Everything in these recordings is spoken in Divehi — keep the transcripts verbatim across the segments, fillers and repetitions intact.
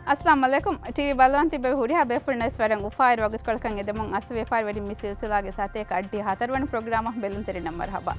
އައްސަލާމު ޢަލައިކުމް. ޓީވީ ބަލަން ތިބެ ހުރިހާ ބޭފުޅުންނަށް ވަރަށް އުފާވެރި ވަގުތުކޮޅަކަށް އެދެމުން އަސް ވިޔަފާރިވެރިން މި ސިލްސިލާގެ ސަތޭކަ އައްޑިހަ ހަތަރުވަނަ ޕްރޮގްރާމަށް ބެލުންތެރިންނަށް މަރުޙަބާ.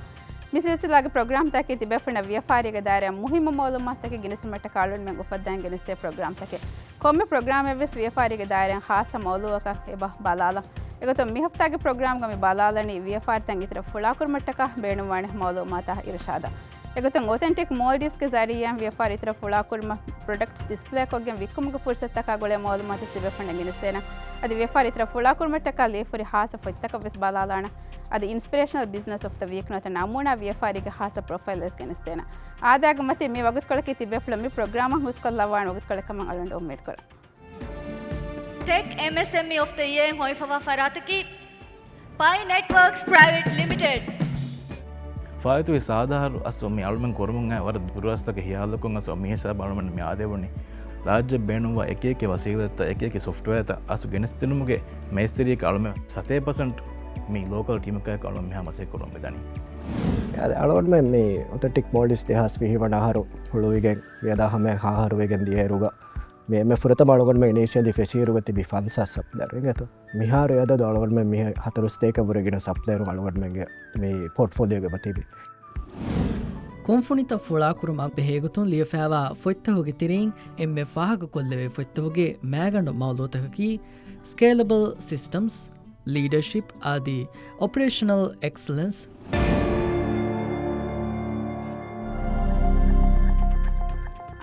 މި ސިލްސިލާގެ ޕްރޮގްރާމްތަކީ ތިބޭފުޅުންނަށް ވިޔަފާރީގެ ދާއިރާއިން މުހިއްމު މައުލޫމާތުތަކެއް ގެނެސްދިނުމަށްޓަކާ އަޅުގަނޑުމެން އުފައްދާން ގެނެސްދޭ ޕްރޮގްރާމްތަކެއް. ކޮންމެ ޕްރޮގްރާމެއްވެސް ވިޔަފާރީގެ ދާއިރާއިން ޚާއްޞަ މައުޟޫއަކަށް އެބަ ބަލާލަން. އެގޮތުން މި ހަފްތާގެ ޕްރޮގްރާމްގަ މި ބަލާލަނީ ވިޔަފާރިތައް އިތުރަށް ފުޅާކުރުމަށްޓަކާ ބޭނުންވާނެ މައުލޫމާތާ އިރުޝާދާ. އެގޮތުން އޮތެންޓިކް މޯލްޑިވްސްގެ ޒަރީއާއިން ވިޔަފާރި އިތުރަށް ފުޅާކުރުމަށް ޕްރޮޑަކްޓްސް ޑިސްޕްލޭ ކޮށްގެން ވިއްކުމުގެ ފުރުސަތުތަކާ ގުޅޭ މައުލޫމާތު ތިބޭފުޅުންނަށް ގެނެސްދޭނަން. އަދި ވިޔަފާރި އިތުރަށް ފުޅާކުރުމަށްޓަކާ ލިޔެފަހުރި ޚާއްޞަ ފޮތްތަކަށްވެސް ބަލާލާނަން. އަދި އިންސްޕިރޭޝަނަލް ބިޒްނަސް އޮފް ދަ ވީކް ނުވަތަ ނަމޫނާ ވިޔަފާރީގެ ޚާއްޞަ ޕްރޮފައިލް ވެސް ގެނެސްދޭނަން. އާދައިގެ މަތިން މި ވަގުތުކޮޅަކީ ތިބޭފުޅުން މި ޕްރޮގްރާމަށް ހުސްކޮށްލައްވާނެ ވަގުތުކޮޅެއް ކަމަށް އަޅުގަނޑު އުއްމީދުކުރަން. ޓެކް އެމްއެސްއެމްއީ އޮފް ދަ ޔިއަރ އިން ހޮވިފަވާ ފަރާތަކީ ޕައި ނެޓްވަރކްސް ޕްރައިވެޓް ލިމިޓެޑް. ފާއިތުވި ސާދަ އަހަރު އަސް މި އަޅުމެން ކުރަމުން އައި ވަރަށް ދުރުއަސްތަކެއް ހިޔާލުކޮށް އަސް މި ހިސާބަށް އަޅުމެން މި އާދެވުނީ. ރާއްޖެ ބޭނުންވާ އެކިއެކި ވަސީލަތްތައް އެކިއެކި ސޮފްޓްވެއާތައް އަސް ގެނެސްދިނުމުގެ މޭސްތިރިއަކަށް އަޅުމެން ސަތޭކަ ޕަސެންޓް މި ލޯކަލް ޓީމަކާއެކު އަޅުމެން މިހާ މަސައްކަތް ކުރަމުން މިދަނީ. އަޅުގަނޑުމެން މި އޮތެންޓިކް މޯލްޑިވްސް ދެހާސް ވިހި ވަނަ އަހަރު ހުޅުވިގެން މިއަދާ ހަމަޔަށް ހަ އަހަރު ވެގެން ދިޔައިރުގަ މި އެންމެ ފުރަތަމަ އަޅުގަނޑުމެން އިނީޝިއަލީ ފެށިއިރުގަ ތިބި ފަންސާސް ސަޕްލަޔަރު އިނގޭތޯ. މިހާރު އެ އަދަދު އަޅުގަނޑުމެން މި ހަތަރު ސަތޭކަ ވުރެ ގިނަ ސަޕްލަޔަރު އަޅުގަނޑުމެންގެ މި ޕޯޓްފޯލިއޯގަ ތިބި. ކުންފުނިތައް ފުޅާކުރުމަށް ބެހޭގޮތުން ލިޔެފައިވާ ފޮތްތަކުގެ ތެރެއިން އެންމެ ފާހަގަކޮށްލެވޭ ފޮތްތަކުގެ މައިގަނޑު މައުޟޫތަކަކީ ސްކޭލަބަލް ސިސްޓަމްސް، ލީޑަޝިޕް އަދި އޮޕަރޭޝަނަލް އެކްސެލެންސް.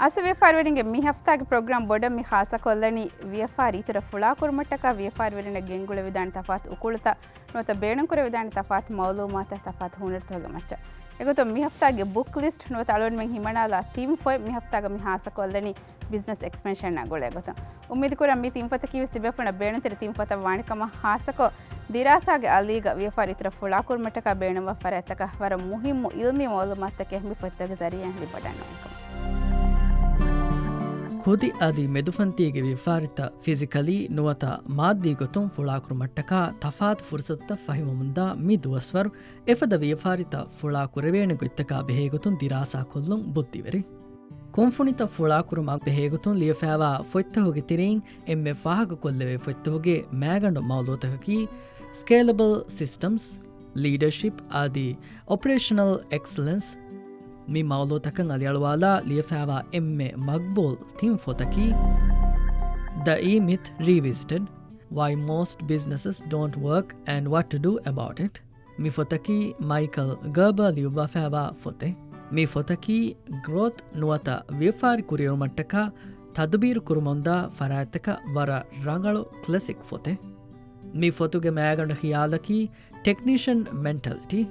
އަސް ވިޔަފާރިވެރިންގެ މި ހަފްތާގެ ޕްރޮގްރާމް ބޮޑަށް މި ޚާއްޞަކޮށްލަނީ ވިޔަފާރި އިތުރަށް ފުޅާކުރުމަށްޓަކާ ވިޔަފާރިވެރިންނަށް ގެންގުޅެވިދާނެ ތަފާތު އުކުޅުތައް ނުވަތަ ބޭނުންކުރެވިދާނެ ތަފާތު މައުލޫމާތާ ތަފާތު ހުނަރުތަކުގެ މައްޗަށް. އެގޮތުން މި ހަފްތާގެ ބުކް ލިސްޓް ނުވަތަ އަޅުގަނޑުމެން ހިމަނާލާ ތީމް ފޮތް މި ހަފްތާގަ މި ޚާއްޞަކޮށްލަނީ ބިޒްނަސް އެކްސްޕެންޝަނާ ގުޅޭގޮތުން. އުއްމީދުކުރަން މި ތިން ފޮތަކީވެސް ތިބޭފުޅުންނަށް ބޭނުންތެރި ތިން ފޮތަށް ވާނެ ކަމަށް. ޚާއްޞަކޮށް ދިރާސާގެ އަލީގަ ވިޔަފާރި އިތުރަށް ފުޅާކުރުމަށްޓަކާ ބޭނުންވާ ފަރާތްތަކަށް ވަރަށް މުހިއްމު އިލްމީ މައުލޫމާތުތަކެއް މި ފޮތްތަކުގެ ޒަރީއާއިން ލިބިވަޑަން ނޫންކަމަށް. ކުދި އަދި މެދުފަންތީގެ ވިޔަފާރިތައް ފިޒިކަލީ ނުވަތަ މާއްދީ ގޮތުން ފުޅާކުރުމަށްޓަކާ ތަފާތު ފުރުސަތުތައް ފަހިވަމުންދާ މި ދުވަސްވަރު އެފަދަ ވިޔަފާރިތައް ފުޅާކުރެވޭނެ ގޮތްތަކާ ބެހޭގޮތުން ދިރާސާކޮށްލުން ބުއްދިވެރި. ކުންފުނިތައް ފުޅާކުރުމަށް ބެހޭގޮތުން ލިޔެފައިވާ ފޮތްތަކުގެ ތެރެއިން އެންމެ ފާހަގަކޮށްލެވޭ ފޮތްތަކުގެ މައިގަނޑު މައުޟޫތަކަކީ ސްކޭލަބަލް ސިސްޓަމްސް، ލީޑަޝިޕް އަދި އޮޕަރޭޝަނަލް އެކްސެލެންސް. މި މައުޟޫތަކަށް އަލިއަޅުވާލާ ލިޔެފައިވާ އެންމެ މަގްބޫލް ތިން ފޮތަކީ The E-Myth Revisited, Why Most Businesses Don't Work and What to Do About It. މި ފޮތަކީ މައިކަލް ގާބާ ލިޔުއްވާފައިވާ ފޮތެއް. މި ފޮތަކީ ގްރޯތް ނުވަތަ ވިޔަފާރި ކުރިއެރުމަށްޓަކާ ތަދުބީރު ކުރުމުންދާ ފަރާތްތަކަށް ވަރަށް ރަނގަޅު ކްލެސިކް ފޮތެއް. މި ފޮތުގެ މައިގަނޑު ޚިޔާލަކީ ޓެކްނީޝަން މެންޓަލިޓީ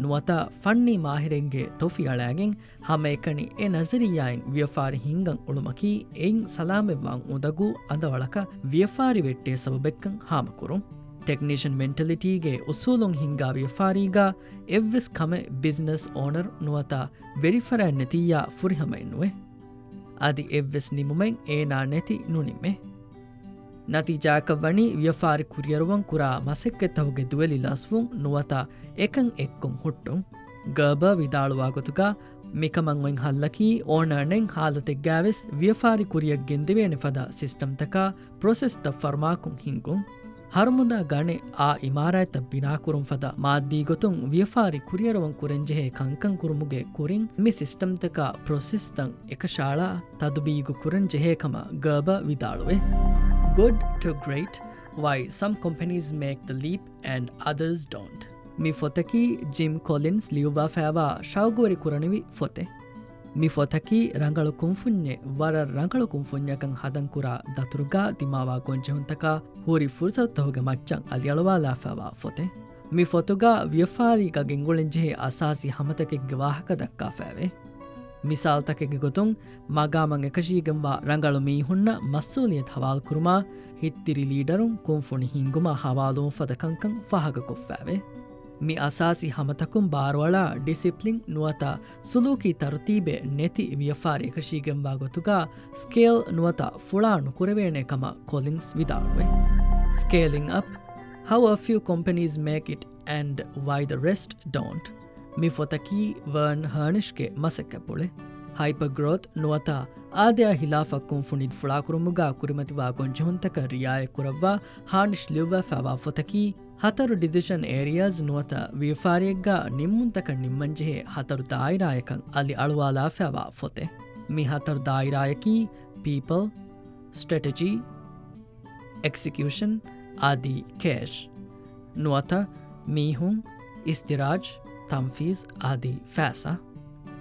ނުވަތަ ފަންނީ މާހިރެއްގެ ތޮފި އަޅާގެން ހަމައެކަނި އެ ނަޒަރިއްޔާއިން ވިޔަފާރި ހިންގަން އުޅުމަކީ އެއިން ސަލާމަތްވާން އުނދަގޫ އަނދަވަޅަކަށް ވިޔަފާރި ވެއްޓޭ ސަބަބެއްކަން ހާމަކުރުން. ޓެކްނީޝަން މެންޓަލިޓީގެ އުސޫލުން ހިންގާ ވިޔަފާރީގަ އެއްވެސް ކަމެއް ބިޒްނަސް އޯނަރު ނުވަތަ ވެރިފަރާތް ނެތިއްޔާ ފުރިހަމައެއް ނުވޭ. އަދި އެއްވެސް ނިމުމެއް އޭނާ ނެތި ނުނިމޭ. ނަތީޖާއަކަށް ވަނީ ވިޔަފާރި ކުރިއަރުވަން ކުރާ މަސައްކަތްތަކުގެ ދުވެލި ލަސްވުން ނުވަތަ އެކަން އެއްކޮށް ހުއްޓުން. ގާބާ ވިދާޅުވާ ގޮތުގަ މިކަމަށް އޮތް ހައްލަކީ އޯނަރުން ހާލަތެއްގައިވެސް ވިޔަފާރި ކުރިއަށް ގެންދެވޭނެ ފަދަ ސިސްޓަމްތަކާ ޕްރޮސެސްތައް ފަރުމާކޮށް ހިންގުން. ހަރުމުދާ ގަނެ އާ އިމާރާތްތައް ބިނާކުރުން ފަދަ މާއްދީ ގޮތުން ވިޔަފާރި ކުރިއަރުވަން ކުރަންޖެހޭ ކަންކަން ކުރުމުގެ ކުރިން މި ސިސްޓަމްތަކާ ޕްރޮސެސްތައް އެކަށައަޅާ ތަދުބީގު ކުރަން ޖެހޭ ކަމަށް ގާބާ ވިދާޅުވޭ. Good to Great, Why Some Companies Make the Leap and Others Don't. މި ފޮތަކީ ޖިމް ކޮލިންސް ލިޔުއްވާފައިވާ ޝައުގުވެރި ކުރަނިވި ފޮތެއް. މި ފޮތަކީ ރަނގަޅު ކުންފުންޏެއް ވަރަށް ރަނގަޅު ކުންފުންޏަކަށް ހަދަން ކުރާ ދަތުރުގަ ދިމާވާ ގޮންޖެހުންތަކާ ހުރި ފުރުސަތުތަކުގެ މައްޗަށް އަލިއަޅުވާލާފައިވާ ފޮތެއް. މި ފޮތުގަ ވިޔަފާރީގަ ގެންގުޅެންޖެހޭ އަސާސީ ހަމަތަކެއްގެ ވާހަކަ ދައްކާފައެވެ. މިސާލުތަކެއްގެ ގޮތުން، މަގާމަށް އެކަށީގެންވާ ރަނގަޅު މީހުންނަށް މަސްއޫލިއްޔަތު ހަވާލުކުރުމާ، ހިތްތިރި ލީޑަރުން ކުންފުނި ހިންގުމާ ހަވާލުވުން ފަދަ ކަންކަން ފާހަގަކޮށްފައެވެ. މި އަސާސީ ހަމަތަކުން ބާރުއަޅާ ޑިސިޕްލިން ނުވަތަ ސުލޫކީ ތަރުތީބެއް ނެތި ވިޔަފާރި އެކަށީގެންވާ ގޮތުގަ ސްކޭލް ނުވަތަ ފުޅާ ނުކުރެވޭނެ ކަމަށް ކޮލިންސް ވިދާޅުވޭ. Scaling Up, How a Few Companies Make It and Why the Rest Don't. މި ފޮތަކީ ވާން ހާނިޝްގެ މަސައްކަތްޕުޅެއް. ހައިޕަރ ގްރޯތް ނުވަތަ އާދަޔާ ހިލާފަށް ކުންފުނި ފުޅާކުރުމުގަ ކުރިމަތިވާ ގޮންޖެހުންތަކަށް ރިއާޔަތްކުރައްވާ ހާނިޝް ލިޔުއްވާފައިވާ ފޮތަކީ، ހަތަރު ޑިސިޝަން އޭރިއާޒް ނުވަތަ ވިޔަފާރިއެއްގަ ނިންމުންތަކަށް ނިންމަންޖެހޭ ހަތަރު ދާއިރާޔަކަށް އަލި އަޅުވާލާފައިވާ ފޮތެއް. މި ހަތަރު ދާއިރާޔަކީ ޕީޕަލް، ސްޓްރެޓެޖީ، އެކްސިކިއުޝަން އަދި ކޭޝް. ނުވަތަ މީހުން، އިސްތިރާޖް، ތަންފީޒް އަދި ފައިސާ.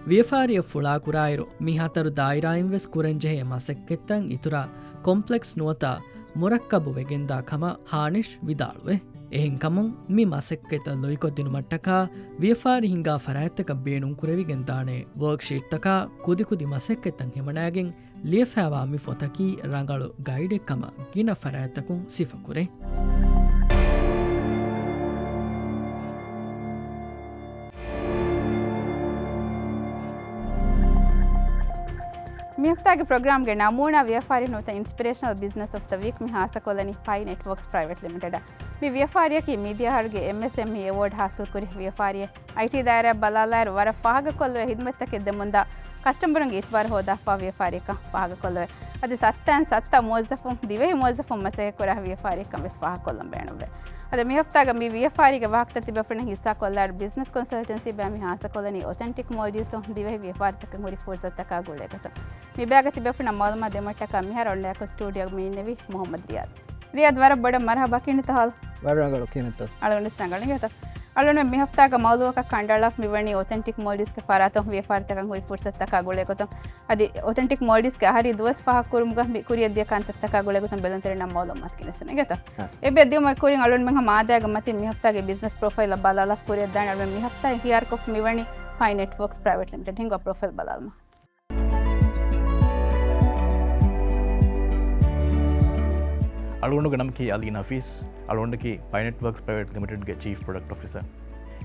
ވިޔަފާރިއެއް ފުޅާކުރާއިރު، މި ހަތަރު ދާއިރާއިން ވެސް ކުރަންޖެހޭ މަސައްކަތްތައް އިތުރަށް ކޮމްޕްލެކްސް ނުވަތަ މުރައްކަބު ވެގެންދާ ކަމަށް ހާނިޝް ވިދާޅުވޭ. އެހެންކަމުން، މި މަސައްކަތްތައް ލުއިކޮށްދިނުމަށްޓަކާ ވިޔަފާރި ހިންގާ ފަރާތްތަކަށް ބޭނުންކުރެވިގެންދާނެ ވޯކްޝީޓްތަކާ ކުދިކުދި މަސައްކަތްތައް ހިމަނާގެން، ލިޔެފައިވާ މި ފޮތަކީ ރަނގަޅު ގައިޑެއް ކަމަށް ގިނަ ފަރާތްތަކުން ސިފަކުރޭ. މި ހަފްތާގެ ޕްރޮގްރާމްގެ ނަމޫނާ ވިޔަފާރި ނުވަތަ އިންސްޕިރޭޝަނަލް ބިޒްނަސް އޮފް ދަ ވީކް މި ހާއްސަކޮށްލަނީ ޕައި ނެޓްވޯކްސް ޕްރައިވެޓް ލިމިޓެޑަށް. މި ވިޔަފާރިއަކީ މިދިޔަ އަހަރުގެ އެމްއެސްއެމްއީ އެވޯޑް ހާސިލްކުރި ވިޔަފާރިއެއް. އައިޓީ ދާއިރާއަށް ބަލާލާއިރު ވަރަށް ފާހަގަކޮށްލެވޭ ހިދުމަތްތަކެއް ދެމުންދާ ކަސްޓަމަރުންގެ އިތުބާރު ހޯދާފާ ވިޔަފާރިއަކަށް ފާހަގަކޮށްލެވޭ. އަދި ސައްތައިން ސައްތަ މުވައްޒަފުން، ދިވެހި މުވައްޒަފުން މަސައްކަތްކުރާ ވިޔަފާރިއަކަށް ވެސް ފާހަގަކޮށްލަން ބޭނުންވޭ. އަދި މި ހަފްތާގަ މި ވިޔަފާރީގެ ވާހަކަތައް ތިބޭފުޅުން ހިއްސާކޮށްލާއިރު ބިޒްނަސް ކޮންސަލްޓެންސީ ބައި މި ހާއްސަކޮށްލަނީ އޮތެންޓިކް މޯލްޑިވްސް ދިވެހި ވިޔަފާރިތަކަށް ހުރި ފުރުސަތުތަކާ ގުޅޭގޮތުން. މި ބައިގަ ތިބޭފުޅުންނަށް މައުލޫމާތު ދެމަށްޓަކާ މިހާރު އޮންނަ ސްޓޫޑިއޯގަ މި އިންނެވީ މުހައްމަދު ރިޔާދު. ރިޔާދު ވަރަށް ބޮޑަށް މަރުހަބާ ކިނިތަ ހާލު. ވަރަށް ރަނގަޅު ކިނިތަ. އަޅުގަނޑު ވެސް ރަނގަޅު އިނގޭތަ. އަޅުގަނޑު މި ހަފްތާގަ މައުލޫއަކަށް ކަނޑައަޅާފަ މިވަނީ އޮތެންޓިކް މޯލްޑިވްސްގެ ފަރާތުން ވިޔަފާރިތަކަށް ހުރި ފުރުސަތުތަކާ ގުޅޭގޮތުން. އަދި އޮތެންޓިކް މޯލްޑިވްސްގެ އަހަރީ ދުވަސް ފަހަށް ކުރުމުގަ މި ކުރިއަށްދިޔަ ކަންތައްތަކާ ގުޅޭގޮތުން ބެލުންތެރިންނަށް މައުލޫމާތު ކިނިއްސުން އިނގޭތަ. އެބަ ދިޔުމަށް ކުރިން އަޅުގަނޑުމެން ހަމަ އާދައިގެ މަތިން މި ހަފްތާގެ ބިޒްނަސް ޕްރޮފައިލް ބަލާލާފަ ކުރިއަށްދާނެ. އަޅުގަނޑު މި ހަފްތާގެ ހިޔާރުކޮށްފަ މިވަނީ ޕައި ނެޓްވޯކްސް ޕްރައިވެޓް ލިމިޓެޑް. ހިނގާ ޕްރޮފައިލް ބަލާލަމާ. އަޅުގަނޑުގެ ނަމަކީ އަލީ ނަފީސް. އަޅުގަނޑަކީ ޕައި ނެޓްވޯކްސް ޕްރައިވެޓް ލިމިޓެޑްގެ ޗީފް ޕްރޮޑަކްޓް އޮފިސަރ.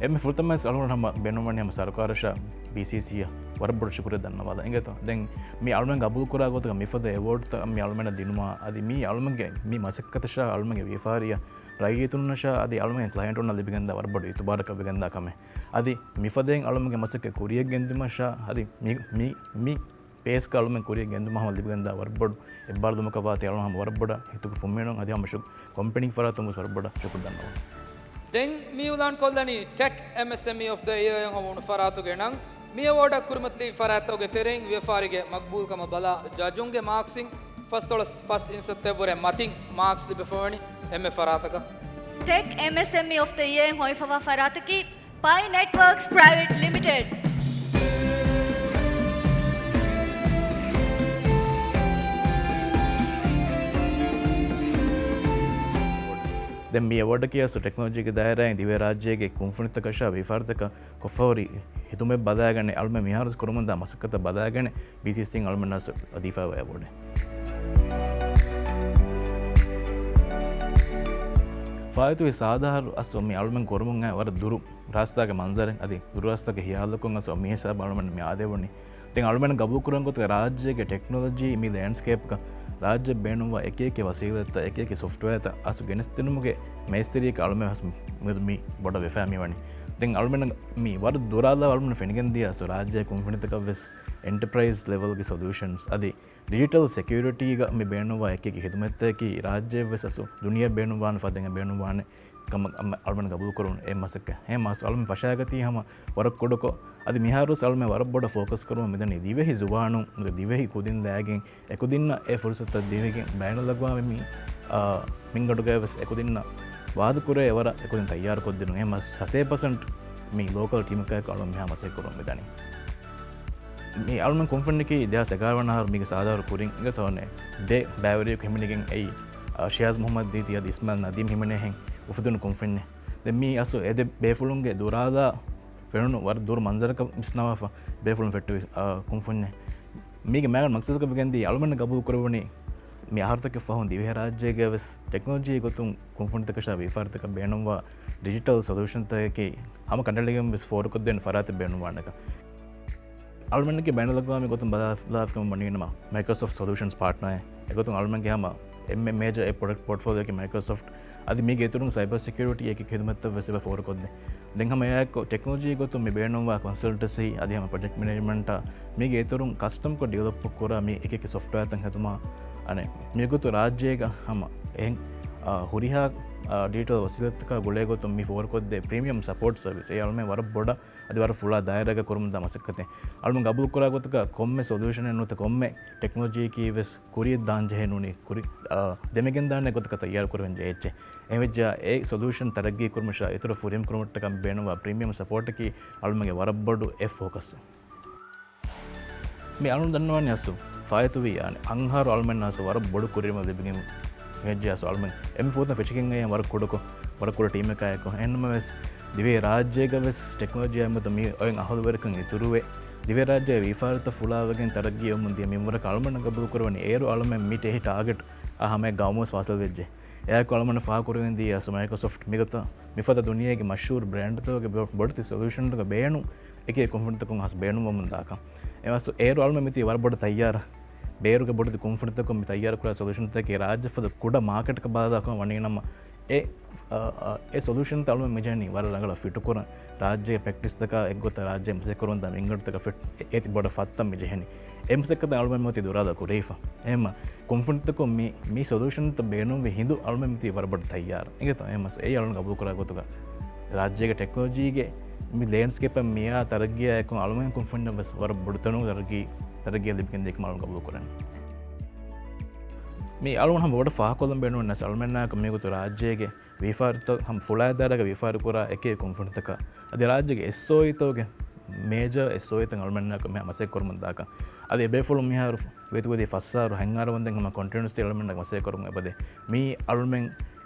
އެންމެ ފުރަތަމަވެސް އަޅުގަނޑު ހަމަ ބޭނުންވަނީ ހަމަ ސަރުކާރަށާ ބީސީސީއަށް ވަރަށް ބޮޑު ޝުކުރެއް ދަންނަވާލަން އިނގޭތޯ. ދެން މި އަޅުމެން ގަބޫލުކުރާ ގޮތުގަ މިފަދަ އެވޯޑްތައް މި އަޅުމެންނަށް ދިނުމާ، އަދި މީ އަޅުމެންގެ މި މަސައްކަތަށާ އަޅުމެންގެ ވިޔަފާރިއަށް ރައްޔިތުންނަށާ އަދި އަޅުމެންގެ ކްލައިންޓުންނަށް ލިބިގެންދާ ވަރަށް ބޮޑު އިތުބާރަކަށް ވެގެންދާ ކަމެއް. އަދި މިފަދައިން އަޅުމެންގެ މަސައްކަތް ކުރިޔަށް ގެންދިއުމަށާ އަދި މި، މި، މި ޕޭސްގަ އަޅުމެން ކުރިޔަށް ގެންދުމަށް ހަމަ ލިބިގެންދާ ވަރަށް ބޮޑު އެއްބާރުލުމަކަށް ވާތީ އަޅުމެން ހަމަ ވަރަށް ބޮޑަށް ހިތުގަ ފުންމިނުން އަދި ހަމަ ޝު-، ކޮމްޕެނީގެ ފަރާތުން ވެސް ވަރަށް ބޮޑަށް ޝުކުރު ދަންނަވަން. ދެން މި އިއުލާން ކޮށްލަނީ ޓެކް އެމްއެސްއެމްއީ އޮފް ދަ އިޔަރ އިން ހޮވުނު ފަރާތުގެ ނަން. މި އެވޯޑަށް ކުރިމަތިލި ފަރާތްތަކުގެ ތެރެއިން ވިޔަފާރީގެ މަގްބޫލްކަމަށް ބަލާ ޖަޖުންގެ މާކްސްއިން ފަސްދޮޅަސް ފަސް އިންސައްތައެއްވުރެ މަތިން މާކްސް ލިބިފަވަނީ އެންމެ ފަރާތަކަށް. ޓެކް އެމްއެސްއެމްއީ އޮފް ދަ އިޔަރ އިން ހޮވިފަވާ ފަރާތަކީ ޕައި ނެޓްވަރކްސް ޕްރައިވެޓް ލިމިޓެޑް. ދެން މި އެވޯޑަކީ އަސްލު ޓެކްނޮލޮޖީގެ ދާއިރާއިން ދިވެހި ރާއްޖޭގެ ކުންފުނިތަކަށާ ވިޔަފާރިތަކަށް ކޮށްފަހުރި ހިދުމަތް ބަލާގަނެ އަޅުމެން މިހާރު ކުރަމުންދާ މަސައްކަތަށް ބަލާގަނެ ބީސީސީއިން އަޅުމެންނަށް ދީފައިވާ އެވޯޑެއް. ފާއިތުވި ސާދަ އަހަރު އަސްލު މި އަޅުމެން ކުރަމުން އައި ވަރަށް ދުރު ރާސްތާގެ މަންޒަރެއް އަދި ދުރު ރާސްތާގެ ހިޔާލަކުން އަސްލު މި ހިސާބަށް އަޅުމެން މި އާދެވުނީ. ދެން އަޅުމެން ގަބޫލުކުރަން ގޮތުގަ ރާއްޖޭގެ ޓެކްނޮލޮޖީ މި ލޭންޑްސްކޭޕްގަ ރާއްޖެ ބޭނުންވާ އެކި އެކި ވަސީލަތްތައް، އެކި އެކި ސޮފްޓްވެއާތައް އަސްލު ގެނެސްދިނުމުގެ މޭސްތިރީއަކަށް އަޅުމެން މި ބޮޑަށް ވެފައި މިވަނީ. ދެން އަޅުމެން މި ވަރަށް ދުރާލާ އަޅުމެން ފެނިގެން ދިޔަ އަސްލު ރާއްޖޭ ކުންފުނިތަކަށް ވެސް އެންޓަޕްރައިޒް ލެވެލްގެ ސޮލިއުޝަންސް އަދި ޑިޖިޓަލް ސެކިއުރިޓީގަ މި ބޭނުންވާ އެކި އެކި ހިދުމަތްތަކަކީ ރާއްޖެއަށް ވެސް އަސްލު ދުނިޔެ ބޭނުންވާނެ ފަދައިން ބޭނުންވާނެ ކަމަށް އަޅުމެން ގަބޫލުކުރުން އެ މަސައްކަތް. އެހެން މާސް އަޅުމެން ފަށާގަތީ ހަމަ ވަރަށް ކުޑަކޮށް، އަދި މިހާރުވެސް އަޅުމެން ވަރަށް ބޮޑަށް ފޯކަސް ކުރަމުން މިދަނީ ދިވެހި ޒުވާނުން ދިވެހި ކުދިން ލައިގެން އެކުދިންނަށް އެ ފުރުސަތުތައް ދެވިގެން ބައިނަލްއަގްވާމީ، މި، އާ، މިންގަނޑުގައި ވެސް އެކުދިންނަށް ވާދަކުރޭ އެވަރަށް އެކުދިން ތައްޔާރުކޮށްދިނުން. އެހެން މާސް ސަތޭކަ ޕަސެންޓް މި ލޯކަލް ޓީމަކާއެކު އަޅުމެން މިހާ މަސައްކަތް ކުރަމުން މިދަނީ. މި އަޅުމެން ކުންފުނިއަކީ ދެހާސް އެގާރަ ވަނަ އަހަރު މީގެ ސާދަ އަހަރު ކުރިން އިނގޭތޯ އޮންނަ ދެ ބައިވެރިޔަކު ހިމެނިގެން އެއީ، އަ، ޝިޔާޒް މުހައްމަދު ދީދީ އަދި އިސްމާއިލް ނަދީމް ހިމެނޭހެން އުފެދުނު ކުންފުންޏެއް. ދެން މީ އަސްލު އެ ދެ ބޭފުޅުންގެ ދުރާލާ ފެނުނު ވަރަށް ދުރު މަންޒަރަކަށް ވިސްނާފަ ބޭފުޅުން ފެއްޓުވި، އަ، ކުންފުންޏެއް. މީގެ މާގަނޑު މަގްސަދަކަށް ވެގެންދީ އަޅުމެންނަށް ގަބޫލު ކުރެވުނީ މި އަހަރުތަކެއް ފަހުން ދިވެހިރާއްޖޭގަ ވެސް ޓެކްނޮލޮޖީ ގޮތުން ކުންފުނިތަކަށާ ވިޔަފާރިތަކަށް ބޭނުންވާ ޑިޖިޓަލް ސޮލިއުޝަންތަކަކީ ހަމަ ކަނޑައެޅިގެން ވެސް ފޯރުކޮށްދޭން ފަރާތެއް ބޭނުންވާނެކަން. އަޅުމެންނަކީ ބައިނަލްއަގްވާމީ ގޮތުން ބަލާ، ބަލާފަ ވަނީ ނަމަ މައިކްރޮސޮފްޓް ސޮލިއުޝަންސް ޕާޓްނަރެއް. އެގޮތުން އަޅުމެންގެ ހަމަ އެންމެ މޭޖަރ އެ ޕްރޮޑަކްޓް ޕޯޓްފޯލިއޯއަކީ މައިކްރޯސޮފްޓް. އަދި މީގެ އިތުރުން ސައިބަރ ސެކިއުރިޓީ އެކި ޚިދުމަތްތައް ވެސް އެބަ ފޯރުކޮށްދޭ. ދެން ހަމަ އެއާއެކު ޓެކްނޮލޮޖީ ގޮތުން މި ބޭނުންވާ ކޮންސަލްޓަންސީ އަދި ހަމަ ޕްރޮޖެކްޓް މެނޭޖްމަންޓާ މީގެ އިތުރުން ކަސްޓަމްކޮށް ޑިވެލޮޕް ކުރާ މި އެކި އެކި ސޮފްޓްވެއާތައް ހެދުމާ އަނެއް މިގޮތު ރާއްޖޭގަ ހަމަ އެހެން، އާ، ހުރިހާ، އާ، ޑިޖިޓަލް ވަސީލަތްތަކާ ގުޅޭ ގޮތުން މި ފޯރުކޮށްދޭ ޕްރީމިއަމް ސަޕޯޓް ސަރވިސް އެ އަޅުމެން ވަރަށް ބޮޑަށް އަދި ވަރަށް ފުޅާ ދާއިރާގަ ކުރަމުންދާ މަސައްކަތެއް. އަޅުމެން ގަބޫލުކުރާ ގޮތަކަށް ކޮންމެ ސޮލިއުޝަނެއް ނުވަތަ ކޮންމެ ޓެކްނޮލޮޖީއަކީ ވެސް ކުރިއަށް ދާން ޖެހޭ ނޫނީ ކުރި، އާ، ދެމިގެންދާނެ ގޮތަކަށް ތައްޔާރު ކުރެވެން ޖެހޭ އެއްޗެއް. އެހެންވެއްޖާ އެ ސޮލިއުޝަން ތަރައްގީ ކުރުމަށާ އިތުރަށް ފުރިހަމަ ކުރުމަށްޓަކާ ބޭނުންވާ ޕްރީމިއަމް ސަޕޯޓަކީ އަޅުމެންގެ ވަރަށް ބޮޑު އެއް ފޯކަސް. މި އަޅުން ދަންނަވާނެ އަސް ފާއިތުވި އަންހާރު އަޅުމެންނަށް އަސް ވަރަށް ބޮޑު ކުރިއެރުމެއް ލިބިގެން ހެއްޖެ އަސް އަޅުމެން އެމި ފޫތަ ފެށިގެން އައި ވަރަށް ކުޑަކޮ، ވަރަށް ކުޑަ ޓީމެކާއެކު. އެހެންނަމަވެސް ދިވެހި ރާއްޖޭގަ ވެސް ޓެކްނޮލޮޖީ އާއި މަތަ މި އޮތް އަހަލުވެރިކަން އިތުރުވެ، ދިވެހި ރާއްޖޭ ވިޔަފާރިތައް ފުޅާވެގެން ތަރައްގީ ވަމުން ދިޔަ މިންވަރަކަށް އަޅުމެންނަށް ގަބޫލު ކުރެވެނީ އޭރު އަޅުމެން މި ޓެހި ޓާގެޓް އާ ހަމަޔަށް ގައުމުވެސް ފާސަލް ވެއްޖެ. އެއާއެކު އަޅުމެންނަށް ފާހަގަކުރެވެން ދިޔަ އަސް މައިކްރޯސޮފްޓް މިގޮތަށް މިފަދަ ދުނިޔޭގެ މަޝްހޫރު ބްރޭންޑްތަކުގެ ބޮ-، ބޮޑެތި ސޮލިއުޝަންތަކަށް ބޭނުން އެކި ކޮންފަރެންސްތަކުން ހާސް ބޭނުންވަމުން ދާކަން. އެމަސް އޭރު އަޅުމެން މިތީ ވަރަށް ބޮޑަށް ތައްޔާރަށް. ބޭރުގެ ބޮޑެތި ކޮންފަރެންސްތަކުން މި ތައްޔާރު ކުރާ ސޮލިއުޝަންތަކީ ރާއްޖެ ފަދަ ކުޑަ މާކެޓަކަށް ބަލާލާކަން ވަނީ ނަމަ، އެ، އަ، އަ، އެ ސޮލިއުޝަންތައް އަޅުމެން މިޖެހެނީ ވަރަށް ރަނގަޅަށް ފިޓުކުރަން. ރާއްޖޭގެ ޕްރެކްޓިސްތަކާ އެއްގޮތަށް ރާއްޖޭ މަސައްކަތްކުރަން ދާ މިންގަނޑުތަކަށް ފިޓް އެ-، އޭތި ބޮޑަށް ފައްތަން މިޖެހެނީ. އެ މަސައްކަތަށް އަޅުމެން މިއޮތީ ދުރާލާ ކުރެވިފަ. އެހެންމަ ކޮންފަރެންސްތަކުން މި، މި ސޮލިއުޝަންތައް ބޭނުންވި ހިނދު އަޅުމެން މިތީ ވަރަށް ބޮޑަށް ތައްޔާރަށް. އިނގޭތޯ؟ އެހެންމަސް އެއީ އަޅުން ގަބޫލުކުރާ ގޮތުގަ ރާއްޖޭގެ ޓެކްނޮލޮޖީގެ މި ލޭންޑްސްކޭޕަށް މިއާ ތަރައްގީއާ އެކު އަޅުމެން ކޮންފަރެންސް ވެސް ވަރަށް ބޮޑު ތަނު ތަރައްގީ، ތަރައްގީ ލިބިގެން ދިޔަކަމަށް އަޅުން ގަބޫލުކުރަން. މި އަޅުން ހަމަ ބޮޑަށް ފާހަގަކޮށްލަން ބޭނުން ވެސް އަޅުމެންނާއެކު މިގޮތު ރާއްޖޭގެ ވިޔަފާރިތައް ހަމަ ފުޅާ ދާއިރާގަ ވިޔަފާރި ކުރާ އެކި ކޮންފަރެންސްތަކަށް އަދި ރާއްޖޭގެ އެސްއޯއީތަކުގެ މޭޖަރ އެސްއޯއީތައް އަޅުމެންނާއެކު މިހާ މަސައްކަތް ކުރަމުން ދާކަން. އަދި އެބޭފުޅުން މިހާރު ވެތި ވެދި ފަސް އަހަރު ހަތް އަހަރު ވަންދެން ހަމަ ކޮންޓިނިއުސްލީ އަޅުމެންނަށް މަސައްކަތް ކުރަމުން އެބަދޭ. މީ އަޅުމެން،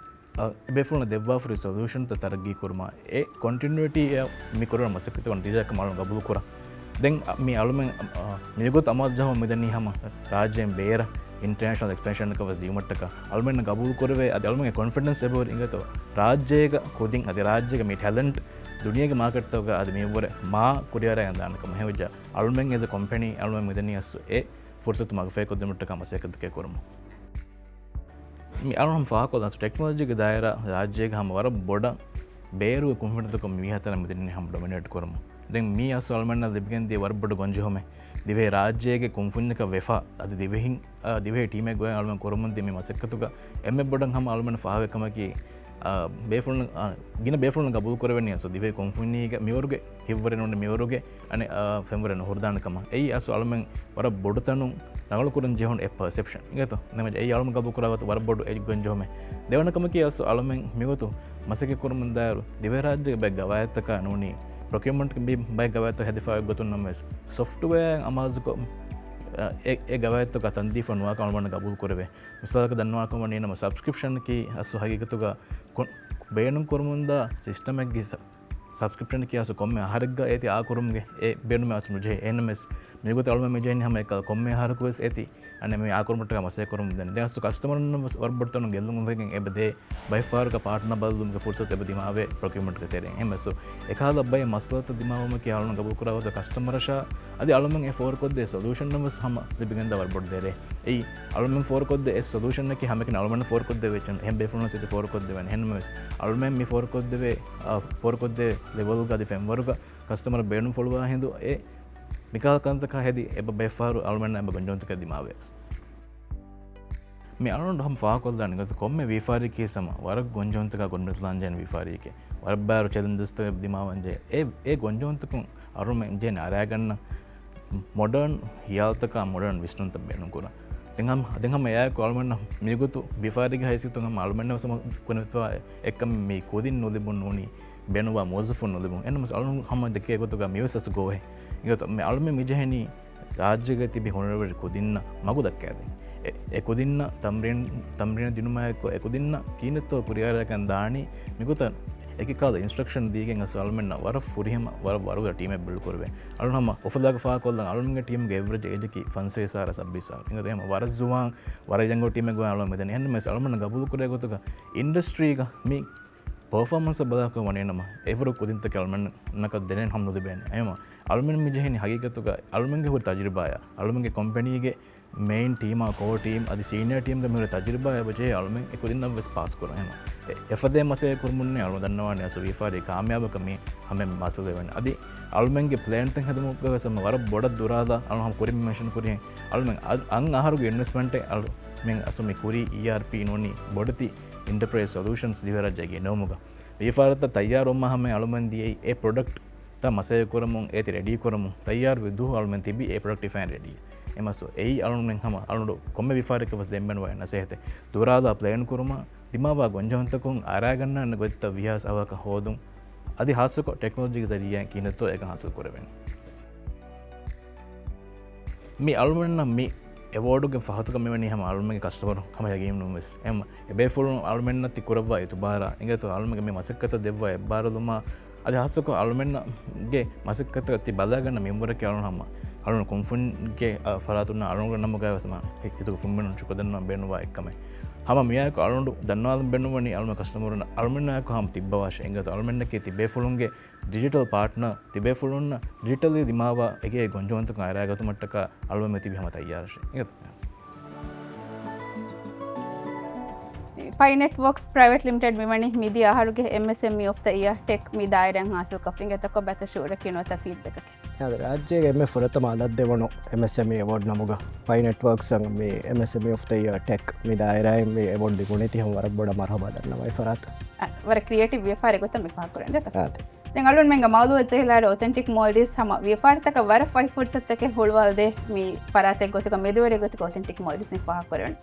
އަ، އެބޭފުޅުން ދެއްވާފައި ސޮލިއުޝަންތައް ތަރައްގީ ކުރުމަށް އެ ކޮންޓިނިއުޓީއަށް މި ކުރަން މަސައްކަތް ނަތީޖާއަކަށް އަޅުން ގަބޫލު ކުރަން. ދެން މި އަޅުމެން، އަ، މިގޮތަށް އަމާޒު ޖަހަމުން މިދަނީ ހަމަ ރާއްޖޭން ބޭރަށް އިންޓަރނޭޝަނަލް އެކްސްޕެންޝަނަކަށް ވެސް ދިޔުމަށްޓަކާ އަޅުމެންނަށް ގަބޫލު ކުރެވޭ. އަދި އަޅުމެންގެ ކޮންފިޑެންސް އެބަހުރި އިނގޭތޯ ރާއްޖޭގަ ކުދިން އަދި ރާއްޖޭގެ މި ޓެލެންޓް ދުނިޔޭގެ މާކެޓްތަކުގަ އަދި މިއަށްވުރެ މާ ކުރިއަރައިގެން ދާނެ ކަމަށް. އެހެންވެއްޖާ އަޅުމެން އެޒް އެ ކޮމްޕެނީ އަޅުމެން މިދަނީ އަސް އެ ފުރުސަތު މަގުފަހިކޮށްދިނުމަށްޓަކާ މަސައްކަތްތަކެއް ކުރުމަށް. މި އަޅުން ފާހަގަކޮށްލަން ޓެކްނޮލޮޖީގެ ދާއިރާ ރާއްޖޭގެ ހަމަ ވަރަށް ބޮޑަށް ބޭރުގެ ކުންފުނިތަކުން މި ހަތަރަށް މިދިނީ ހަމަ ޑޮމިނޭޓް ކުރުމަށް. ދެން މީ އަސް އަޅުމެންނަށް ލިބިގެން ދިޔަ ވަރަށް ބޮޑު ގޮންޖެހުމެއް. ދިވެހި ރާއްޖޭގެ ކުންފުނިތަކަށް ވެފަ، އަދި ދިވެހިން، އާ، ދިވެހި ޓީމެއް ގޮތް އަޅުމެން ކުރަމުން ދިޔަ މި މަސައްކަތުގަ އެންމެ ބޮޑަށް ހަމަ އަޅުމެން ފާހަގަކަމަކީ، އާ، ބޭފުޅުން، އާ، ގިނަ ބޭފުޅުން ގަބޫލު ކުރެވެނީ އަސް ދިވެހި ކުންފުނީގެ މިވަރުގެ ހިތްވަރެއް ނޫނީ މިވަރުގެ އަނެއް، އާ، ފެންވަރެއް ނުހުރުދާނެ ކަމަށް. އެއީ އަސް އަޅުމެން ވަރަށް ބޮޑު ތަނުން ރަނގަޅު ކުރަން ޖެހުނު އެއް ޕަސެޕްޝަން. އިނގޭތޯ؟ ނަމަ އެއީ އަޅުމެން ގަބޫލު ކުރާ ގޮތު ވަރަށް ބޮޑު އެއް ގޮންޖެހުމެއް. ދެވަނަ ކަމަކީ އަސް އަޅުމެން މިގޮތު މަސައްކަތް ކުރަމުން ދާއިރު ދިވެހިރާއްޖޭގެ ބައެއް ގަވާއިދުތަކާ ނޫނީ ޕްރޮކިއުމަންޓްގެ ބައެއް ގަވާއިދުތައް ހެދިފައި ގޮތުން ނަމަވެސް ސޮފްޓްވެއާ އަމާޒުކޮށް، އެ، އެ ގަވާއިދުތަކާ ތަންދީފަ ނުވާކަން އަޅުމެން ގަބޫލު ކުރެވޭ. މިސާލަކަށް ދަންނަވާކަމަށް ނަމަ ސަބްސްކްރިޕްޝަނަކީ އަސް ހަގީގަތުގަ ކު-، ބޭނުން ކުރަމުންދާ ސިސްޓަމެއްގެ ސަ-، ސަބްސްކްރިޕްޝަނަކީ އަސް ކޮންމެ އަހަރެއްގަ އޭތި އާކުރުމުގެ އެ ބޭނުމެއް އަސް ނުޖެހޭ. އެހެންނަމަވެސް މިގޮތަށް އަޅުމެން މިޖެހެނީ ހަމަ އެކަލަ ކޮންމެ އަހަރަކު ވެސް އޭތި އަނެއް މި އާކުރުމަށްޓަކާ މަސައްކަތް ކުރަމުން ދެން. ދެން އަސް ކަސްޓަމަރުންނަށް ވެސް ވަރަށް ބޮޑު ތަނުން ގެއްލުން އުފެދިގެން އެބަ ދޭ ބައެއް ފަހަރަކަށް ޕާޓްނަ ބަދަލުވުމުގެ ފުރުސަތު އެބަ ދިމާވޭ ޕްރޮކިއުމަންޓްގެ ތެރެއިން. އެހެން އެސް އެކަހަލަ ބައެއް މައްސަލަތައް ދިމާވުމަކީ އަޅުން ގަބޫލު ކުރާ ގޮތަށް ކަސްޓަމަރަށާ އަދި އަޅުމެން އެ ފޯރުކޮށްދޭ ސޮލޫޝަން ވެސް ހަމަ ލިބިގެންދާ ވަރަށް ބޮޑު ދެރޭ. އެއީ އަޅުމެން ފޯރުކޮށްދޭ އެ ސޮލޫޝަނަކީ ހަމައެކަނި އަޅުމެން ފޯރުކޮށްދެވޭ އެއްޗެއް ނޫން. އެހެން ބޭފުޅުން ވެސް އެތި ފޯރުކޮށްދެވޭނެ. އެހެންނަމަވެސް އަޅުމެން މި ފޯރުކޮށްދެވޭ، އާ، ފޯރުކޮށްދޭ ލެވެލްގަ އަދި ފެންވަރުގަ ކަސްޓަމަރަށް ބޭނުންފުޅުވާ ހިނދު އެ މިކަހަލަ ކަންތަކާ ހެދި އެބަ ބައެއް ފަހަރު އަޅުމެންނަށް އެބަ ގޮންޖެހުންތަކެއް ދިމާވޭ. މި އަޅުގަނޑު ހަމަ ފާހަގަކޮށްލާނެ ގޮތަށް ކޮންމެ ވިޔަފާރިއެއްގެ ހިސާބަށް ވަރަށް ގޮންޖެހުންތަކާ ގޮނޑިމަތިލާންޖެހޭނެ ވިޔަފާރިއެކޭ. ވަރަށް ބާރު ޗެލެންޖަސްތަކެއް ދިމާވާންޖެހޭ. އެ، އެ ގޮންޖެހުންތަކުން އަޅުމެން ޖެހޭނެ އަރައިގަންނަ މޮޑަރން ހިޔާލުތަކާ މޮޑަރން ވިސްނުންތައް ބޭނުންކުރަން. ދެން ހަމަ، ދެން ހަމަ އެއާއެކު އަޅުމެންނަށް މިގޮތު ވިޔަފާރީގެ ހައިސިއްޔަތުން ހަމަ އަޅުމެންނަށް ވެސް ހަމަ ކުރިމަތިވާ އެއްކަމެއް މި ކުދިން ނުލިބުން ނޫނީ ބޭނުންވާ މުވައްޒަފުން ނުލިބުން. އެހެންނަމަވެސް އަޅުން ހަމަ ދެކޭ ގޮތުގަ މިވެސް އަސް ގޯހެއް. އިނގޭތޯ މި އަޅުމެން މިޖެހެނީ ރާއްޖޭގަ ތިބި ހުނަރުވެރި ކުދިންނަށް މަގު ދައްކާދޭން. އެ، އެ ކުދިންނަށް ތަމްރީން، ތަމްރީން ދިނުމާއެކު އެ ކުދިންނަށް ކިހިނެއްތޯ ކުރިއަރައިގެން ދާނީ މިގޮތަށް އެކިކަހަލަ އިންސްޓްރަކްޝަން ދީގެން އަސް އަޅުމެންނަށް ވަރަށް ފުރިހަމަ ވަރަށް ވަރުގަދަ ޓީމެއް ބިލްޑް ކުރެވޭ. އަޅުން ހަމަ އުފަލާގެ ފާހަގަކޮށްލަން އަޅުމެންގެ ޓީމްގެ އެވްރެޖް އޭޖަކީ ފަންސަވީސް އަހަރާ ސައްބީސް އަހަރު. އިނގޭތޯ ހަމަ ވަރަށް ޒުވާން، ވަރަށް ޔަންގޯ ޓީމެއް ގޮތަށް އަޅުމެން މިދަނީ. އެހެންނަމަވެސް އަޅުމެންނަށް ގަބޫލު ކުރޭ ގޮތުގަ އިންޑަސްޓްރީގަ މި ޕަރފޯމަންސަށް ބަލާކަށް ވަނީ ނަމަ، އެވަރު ކުދިންތަކެއް އަޅުމެންނަކަށް ދެނެއް ހަމަ ނުލިބޭނެ. އެހެންވީމަ، އަޅުމެން މި ޖެހެނީ ހަގީގަތުގަ އަޅުމެންގެ ހުރި ތަޖުރިބާއާ، އަޅުމެންގެ ކޮމްޕެނީގެ މެއިން ޓީމާ، ކޯ ޓީމް އަދި ސީނިއަރ ޓީމްގެ މިހުރި ތަޖުރިބާ އެބަޖެހޭ އަޅުމެން އެ ކުދިންނަށް ވެސް ޕާސް ކުރަން. އެހެން އެ އެފަދައިން މަސައްކަތް ކުރުމުން އަޅު ދަންނަވާނެ އަސްލު ވިޔަފާރި ކާމިޔާބަކަށް މި ހަމަ މައްސަލަ ވެން. އަދި އަޅުމެންގެ ޕްލޭންތައް ހެދުމުގަ ވެސް ހަމަ ވަރަށް ބޮޑަށް ދުރާލާ އަޅު ހަމަ ކުރިން މެންޝަން ކުރިހެން އަޅުމެން އަ-، އަށް އަހަރުގެ އިންވެސްޓްމަންޓެއް އަޅުމެން އަސްލު މި ކުރީ އީއާރްޕީ ނޫނީ ބޮޑެތި އިންޓަޕްރައިޒް ސޮލޫޝަންސް ދިވެހިރާއްޖޭ ގެނައުމުގަ. ވިޔަފާރިތައް ތައްޔާރުވުމާ ހަމަ އަޅުމެން ދިޔައީ އެ ޕްރޮޑަކްޓް ތައް މަސައްކަތް ކުރަމުން އޭތި ރެޑީ ކުރަމުން ތައްޔާރުވި ދުވަހު އަޅުމެން ތިބީ އެ ޕްރޮޑަކްޓް ހިފައިން ރެޑީ. އެމަސް އެއީ އަޅުމެން ހަމަ އަޅުގަނޑު ކޮންމެ ވިޔަފާރިއަކަށް ވެސް ދެން ބޭނުންވާ އެއް ނަސޭހަތެއް. ދުރާލާ ޕްލޭން ކުރުމަށް ދިމާވާ ގޮންޖެހުންތަކުން އަރާގަންނަ ގޮތްތައް ވީހާވެސް އަވަހަކަށް ހޯދުން. އަދި ހާއްސަކޮށް ޓެކްނޮލޮޖީގެ ޒަރީއާއިން ކިހިނެއްތޯ އެކަން ހާސިލް ކުރެވޭނެ. މި އަޅުމެންނަށް މި އެވޯޑުގެ ފަހަތުގަ މިވަނީ ހަމަ އަޅުމެންގެ ކަސްޓަމަރު ހަމަ ޔަގީނުން ވެސް. އެހެން އެބޭފުޅުން އަޅުމެންނަށް ތި ކުރައްވާ އިތުބާރާ އިނގޭތޯ އަޅުމެންގެ މި މަސައްކަތަށް ދެއްވާ އެއްބާރުލުމާ އަދި ހާއްސަކޮށް އަޅުމެންގެ މަސައްކަތަށް ތި ބަލާގަންނަ މިންވަރަކީ އަޅުން ހަމަ އަޅުން ކުންފުންގެ، އަ، ފަރާތުންނަށް އަޅުންގެ ނަމުގައި ވެސް ހަމަ ހިތުގެ ފުންމިނުން ޝުކުރު ދަންނަވަން ބޭނުންވާ އެއްކަމެއް. ހަމަ މިއާއެކު އަޅުން ދަންނަވާލަން ބޭނުންވަނީ އަޅުމެން ކަސްޓަމަރުންނަށް އަޅުމެންނާއެކު ހަމަ ތިއްބަވާށޭ އިނގޭތޯ އަޅުމެންނަކީ ތިބޭފުޅުންގެ ޑިޖިޓަލް ޕާޓްނަރ، ތިބޭފުޅުންނަށް ޑިޖިޓަލީ ދިމާވާ އެގޭ ގޮންޖެހުންތަކުން އަރާގަތުމަށްޓަކާ އަޅުމެން ތިބީ ހަމަ ތައްޔާރަށޭ. އިނގޭތޯ؟ ޕައި ނެޓްވޯކްސް ޕްރައިވެޓް ލިމިޓެޑް މިވަނީ މިދިޔަ އަހަރުގެ އެމްއެސްއެމްއީ އޮފް ދަ އިޔާ ޓެކް މި ދާއިރާއިން ހާސިލްކޮށްފި. އިނގޭތޯ ކޮބާތޯ ޝުއޫރަކީ ނުވަތަ ފީޑްބެކަކީ؟ އާދެ، ރާއްޖޭގެ އެންމެ ފުރަތަމަ އަލަށް ދެވުނު އެމްއެސްއެމްއީ އެވޯޑް ނަމުގަ ޕައި ނެޓްވޯކްސް އަށް މި އެމްއެސްއެމްއީ އޮފް ދަ އިޔާ ޓެކް މި ދާއިރާއިން މި އެވޯޑް ލިބުނީ ތި ހަމަ ވަރަށް ބޮޑަށް މަރުހަބާ ދަންނަވަން އެ ފަރާތަށް. އަ، ވަރަށް ކްރިއޭޓިވް ވިޔަފާރި ގޮތަށް މި ފާހަގަކުރަން ދެތަ؟ އާދެ. ދެން އަޅުންމެންގެ މައުލޫމާތު ޖެހިލާއިރު އޮތެންޓިކް މޯލްޑިވްސް ހަމަ ވިޔަފާރިތަކަށް ވަރަށް ފަހި ފުރުސަތުތަކެއް ހުޅުވާލަދޭ މި ފަރާތެއް ގޮތުގަ މެދުވެރި ގޮތުގަ އޮތެންޓިކް މޯލްޑިވްސް މި ފާހަގަކުރަން.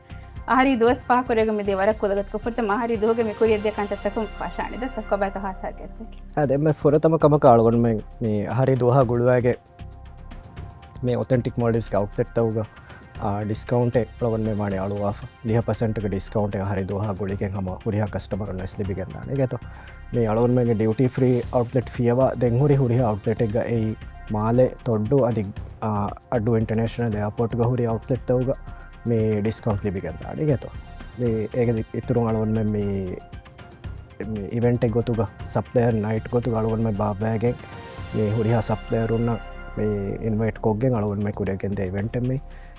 އަހަރީ ދުވަސް ފާހަގަކުރެވިގެން މިދިޔަ ވަރަށް ކުލަގޮތަކަށް ފުރަތަމަ އަހަރީ ދުވަހުގެ މި ކުރިއަށްދިޔަ ކަންތައްތަކުން ފަށާނެ ދެތަ؟ ކޮބާތޯ ހާސް ހަރަކާތްތަކެއް؟ އާދެ، އެންމެ ފުރަތަމަ ކަމަކަށް އަޅުގަނޑުމެން މި އަހަރީ ދުވަހާ ގުޅުވައިގެ މި އޮތެންޓިކް މޯލްޑިވްސްގެ އައުޓްލެޓްތަކުގަ، އާ، ޑިސްކައުންޓެއް އަޅުގަނޑުމެން ވާނީ އަޅުވާފަ. ދިހަ ޕަސެންޓުގެ ޑިސްކައުންޓެއް އަހަރީ ދުވަހާ ގުޅިގެން ހަމަ ހުރިހާ ކަސްޓަމަރުން ވެސް ލިބިގެންދާނެ. އިނގޭތޯ؟ މި އަޅުގަނޑުމެންގެ ޑިއުޓީ ފްރީ އައުޓްލެޓް ފިޔަވާ ދެން ހުރި ހުރިހާ އައުޓްލެޓެއްގަ އެއީ މާލެ ތޮއްޑޫ އަދި، އާ، އައްޑޫ އިންޓަނޭޝަނަލް އެއާޕޯޓްގަ ހުރި އައުޓްލެޓްތަކުގަ މި ޑިސްކައުންޓް ލިބިގެންދާނެ. އިނގޭތޯ؟ މި އޭގެ އިތުރުން އަޅުގަނޑުމެން މި މި އިވެންޓެއް ގޮތުގަ ސަޕްލަޔަރ ނައިޓް ގޮތުގަ އަޅުގަނޑުމެން ބާއްވައިގެން މި ހުރިހާ ސަޕްލަޔަރުންނަށް މި އިންވައިޓް ކޮށްގެން އަޅުގަނޑުމެން ކުރިއަށް ގެންދޭ އިވެންޓެއް މި.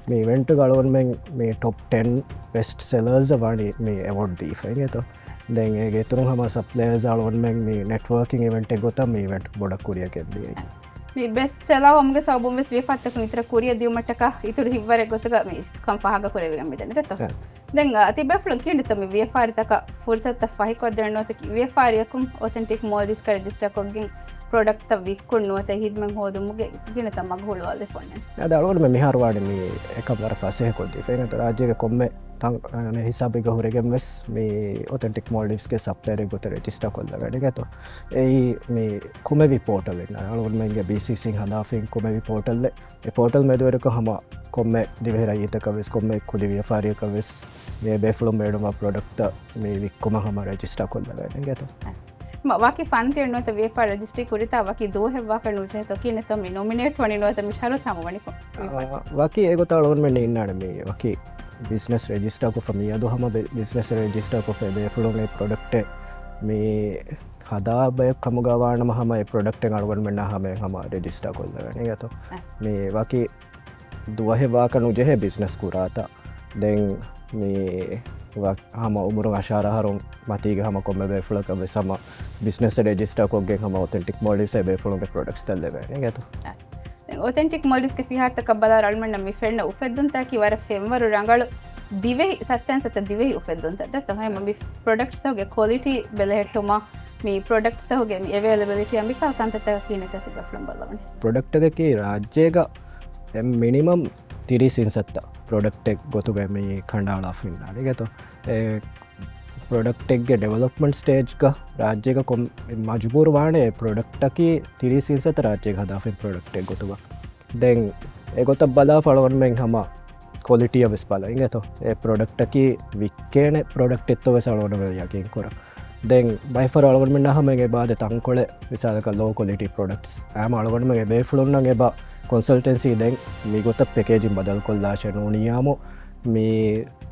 މި އިވެންޓުގަ އަޅުގަނޑުމެން މި ޓޮޕް ޓެން ބެސްޓް ސެލަރސް ވާނީ މި އެވޯޑް ދީފަ އިނގޭތޯ. ދެން އޭގެ އިތުރުން ހަމަ ސަޕްލަޔަރސް އަޅުގަނޑުމެން މި ނެޓްވޯކިން އިވެންޓެއް ގޮތަށް މި އިވެންޓް ބޮޑަށް ކުރިއަށް ގެންދިޔައީ. މި ބެސްޓް ސެލާ ވުމުގެ ސަބަބުން ވެސް ވިޔަފާރިތަކުން އިތުރަށް ކުރިއަށް ދިއުމަށްޓަކާ އިތުރު ހިތްވަރެއް ގޮތުގަ މި ކަން ފާހަގަކުރެވިގެން މިދަނީ ދެތޯ؟ އެ. ދެން، އަ، ތިބޭފުޅުން ކިހިނެއްތޯ މި ވިޔަފާރިތަކަށް ފުރުސަތުތައް ފަހިކޮށްދޭނެ ނުވަތަ ވިޔަފާރިއަކުން އޮތެންޓިކް މޯލްޑިވްސްގަ ރެޖިސްޓާ ކޮށްގެން ޕްރޮޑަކްޓްތައް ވިއްކުން ނުވަތަ ހިދުމަތް ހޯދުމުގެ ކިހިނެއްތޯ މަގު ހުޅުވާލެވިފަ އޮންނަނީ؟ އަދި އަޅުގަނޑުމެން މިހާރު ވާނީ މި އެކަން ވަރަށް ފަސޭހަކޮށްދީފަ. އެހެންތޯ ރާއްޖޭގެ ކޮންމެ ތަން، އަނެއް ހިސާބެއްގަ ހުރެގެން ވެސް މި އޮތެންޓިކް މޯލްޑިވްސްގެ ސަޕްލަޔަރެއް ގޮތަށް ރެޖިސްޓާ ކޮށްލަވަނީ އިނގޭތޯ. އެއީ މި ކުމެވި ޕޯޓަލެއް. އަޅުގަނޑުމެންގެ ބީސީސީން ހަދާފައި ކުމެވި ޕޯޓަލެއް. އެ ޕޯޓަލް މެދުވެރިކޮށް ހަމަ ކޮންމެ ދިވެހި ރައްޔިތަކަށް ވެސް، ކޮންމެ ކުދި ވިޔަފާރިއަކަށް ވެސް މި ބޭފުޅުން ބޭނުންވާ ޕްރޮޑަކްޓްތައް މި ވިއްކުމަށް ހަމަ ރެޖިސްޓާ ކޮށްލަވަނީ އިނގޭތޯ. މަ-، ވަކި ފަންތި ނުވަތަ ވިޔަފާރި ރެޖިސްޓްރީ ކުރިތާ ވަކި ދުވަހެއް ވާކަށް ނުޖެހޭތޯ ކިހިނެއްތޯ މި ނޮމިނޭޓް ވަނީ ނުވަތަ މި ޝަރުތު ހަމަވަނީކޮށް؟ އާ، ވަކި އެގޮތަށް އަޅުގަނޑުމެން އިންނާނެ މި ވަކި ބިޒްނަސް ރެޖިސްޓާ ކޮށްފަ މިއަދު ހަމަ ބި-، ބިޒްނަސް ރެޖިސްޓާ ކޮށްފަ ބޭފުޅުން އެ ޕްރޮޑަކްޓެއް މި ހަދާ ބަޔަކު ކަމުގަ ވާނަމަ ހަމަ އެ ޕްރޮޑަކްޓެއް އަޅުގަނޑުމެންނާ ހަމަ ހަމަ ރެޖިސްޓާ ކޮށްލަވަނީ އިނގޭތޯ. އެ. މި ވަކި ދުވަހެއް ވާކަށް ނުޖެހޭ ބިޒްނަސް ކުރާތާ. ދެން މި ވަ-، ހަމަ އުމުރުން އަށާރަ އަހަރުން މަތީގެ ހަމަ ކޮންމެ ބޭފުޅަކަށް ވެސް ހަމަ ބިޒްނަސް ރެޖިސްޓާ ކޮށްގެން ހަމަ އޮތެންޓިކް މޯލްޑިވްސް އެ ބޭފުޅުންގެ ޕްރޮޑަކްޓްސްތައް ލެވޭނެ އިނގޭތޯ. އެ. ދެން އޮތެންޓިކް މޯލްޑިވްސްގެ ފިހާރަތަކަށް ބަލާއިރު އަޅުމެންނަށް މި ފެންނަ އުފެއްދުންތަކީ ވަރަށް ފެންވަރު ރަނގަޅު ދިވެހި ސައްތައިން ސައްތަ ދިވެހި އުފެއްދުންތައް ދެތޯ. ހަމަ މި ޕްރޮޑަކްޓްސްތަކުގެ ކޮލިޓީ ބެލެހެއްޓުމަށް މި ޕްރޮޑަކްޓްސްތަކުގެ މި އެވޭލެބިލިޓީއާ މިކަހަލަ ކަންތައްތަކަށް ކިހިނެއްތޯ ތިބޭފުޅުން ބައްލަވަނީ؟ ޕްރޮޑަކްޓަކަކީ ރާއްޖޭގަ އެ މިނިމަމް ތިރީސް އިންސައްތަ ޕްރޮޑަކްޓެއް ގޮތުގައި މި ކަނޑައަޅާފަ އިންނާނެ އިނގޭތޯ. އެ ޕްރޮޑަކްޓެއްގެ ޑިވެލޮޕްމަންޓް ސްޓޭޖްގަ ރާއްޖޭގަ ކޮން މަޖުބޫރު ވާނެ އެ ޕްރޮޑަކްޓަކީ ތިރީސް އިންސައްތަ ރާއްޖޭގަ ހަދާފައި ޕްރޮޑަކްޓެއް ގޮތުގަ. ދެން އެގޮތަށް ބަލާފަ އަޅުގަނޑުމެން ހަމަ ކޮލިޓީއަށް ވެސް ބަލަން އިނގޭތޯ. އެ ޕްރޮޑަކްޓަކީ ވިއްކޭނެ ޕްރޮޑަކްޓެއްތޯ ވެސް އަޅުގަނޑުމެން ޔަގީން ކުރަން. ދެން ބައެއް ފަހަރު އަޅުގަނޑުމެންނާ ހަމަ އެބައާދޭ ތަންކޮޅެއް މިސާލަކަށް ލޯ ކޮލިޓީ ޕްރޮޑަކްޓްސް. އާމް އަޅުގަނޑުމެން އެބޭފުޅުންނަށް އެބަ ކޮންސަލްޓެންސީ ދޭން މިގޮތަށް ޕެކޭޖިން ބަދަލުކޮށްލާށޭ ނޫނިއްޔާމު މި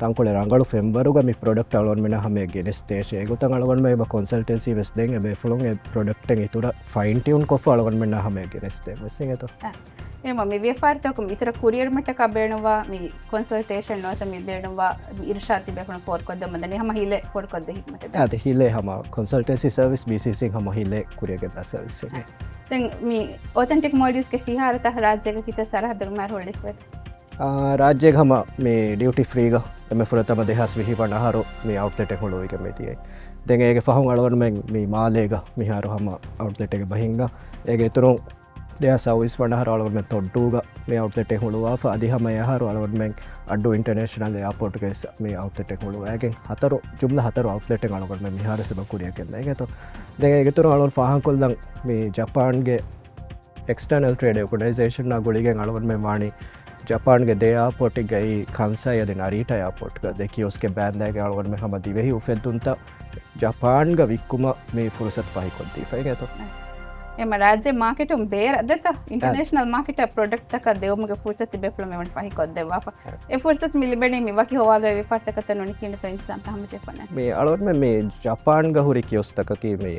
ތަންކޮޅެއް ރަނގަޅު ފެންވަރުގަ މި ޕްރޮޑަކްޓް އަޅުގަނޑުމެންނާ ހަމަޔަށް ގެނެސްދޭށޭ. އެގޮތަށް އަޅުގަނޑުމެން އެބަ ކޮންސަލްޓެންސީ ވެސް ދޭން އެބޭފުޅުން އެ ޕްރޮޑަކްޓެއް އިތުރަށް ފައިން ޓިއުން ކޮށްފަ އަޅުގަނޑުމެންނާ ހަމަޔަށް ގެނެސްދޭން ވެސް އިނގޭތޯ. އަ، އެމަ މި ވިޔަފާރިތަކުން އިތުރަށް ކުރިއެރުމަށްޓަކާ ބޭނުންވާ މި ކޮންސަލްޓޭޝަން ނުވަތަ މި ބޭނުންވާ މި އިރުޝާދު ތިބޭފުޅުން ފޯރުކޮށްދެމުންދަނީ ހަމަ ހިލޭ ފޯރުކޮށްދޭ ހިދުމަތެއް. އާދެ، ހިލޭ ހަމަ ކޮންސަލްޓެންސީ ސަރވިސް ބީސީސީން ހަމަ ހިލޭ ކުރިއަށް ގެންދާ ސަރވިސްއެއް. ދެން މި އޮތެންޓިކް މޯލްޑިވްސްގެ ފިހާރަތައް ރާއްޖޭގެ ކިތައް ސަރަހައްދުގެ މާރު ހުޅުވިފައި؟ އާ، ރާއްޖޭގެ ހަމަ މި ޑިއުޓީ ފްރީގަ އެންމެ ފުރަތަމަ ދެހާސް ވިހި ވަނަ އަހަރު މި އައުޓްލެޓެއް ހުޅުވިގެން މިދިޔައީ. ދެން އޭގެ ފަހުން އަޅުގަނޑުމެން މި މާލޭގަ މިހާރު ހަމަ އައުޓްލެޓެއްގެ ބަހިންގަ، އޭގެ އިތުރުން ދެހާސް ސައުވީސް ވަނަ އަހަރު އަޅުގަނޑުމެން ތޮއްޑޫގަ މި އައުޓްލެޓެއް ހުޅުވާފަ، އަދި ހަމަ އެ އަހަރު އަޅުގަނޑުމެން އައްޑޫ އިންޓަރނޭޝަނަލް އެއާޕޯޓްގައި މި އައުޓްލެޓެއް ހުޅުވައިގެން ހަތަރު، ޖުމްލަ ހަތަރު އައުޓްލެޓެއް އަޅުގަނޑުމެން މިހާރު ސަބަ ކުރިއަށް ގެންދައިގެތޯ. ދެން އޭގެ އިތުރުން އަޅުގަނޑު ފާހަގަކޮށްލަން މި ޖަޕާންގެ އެކްސްޓާނަލް ޓްރޭޑް އޯގަނައިޒޭޝަންއާ ގުޅިގެން އަޅުގަނޑުމެން ވާނީ ޖަޕާންގެ ދެ އެއާޕޯޓެއްގައި ކަންސައި އަދި ނަރީޓާ އެއާޕޯޓްގަ ދެ ކިއޮސްކެއް ބާންދާގެ އަޅުގަނޑުމެން ހަމަ ދިވެހި އުފެއްދުންތައް ޖަޕާންގަ ވިއްކުމަށް މި ފުރުސަތު ފަހިކޮށްދީފައި އިނގޭތޯ. އެމަ ރާއްޖެ މާކެޓުން ބޭރަށް ދެތަ؟ އިންޓަރނޭޝަނަލް މާކެޓަށް ޕްރޮޑަކްޓްތަކަށް ދެވުމުގެ ފުރުސަތު ތިބޭފުޅުން މިވަނީ ފަހިކޮށްދެއްވާފަ. އެ ފުރުސަތު މި ލިބެނީ މި ވަކި ހޮވާލުވާ ވިޔަފާރިތަކަށްތަ ނޫނީ ކިހިނެއްތޯ އިންސާންތައް ހަމަޖެހިފަ ނައި؟ މި އަޅުގަނޑުމެން މި ޖަޕާންގަ ހުރި ކިއޮސްތަކަކީ މި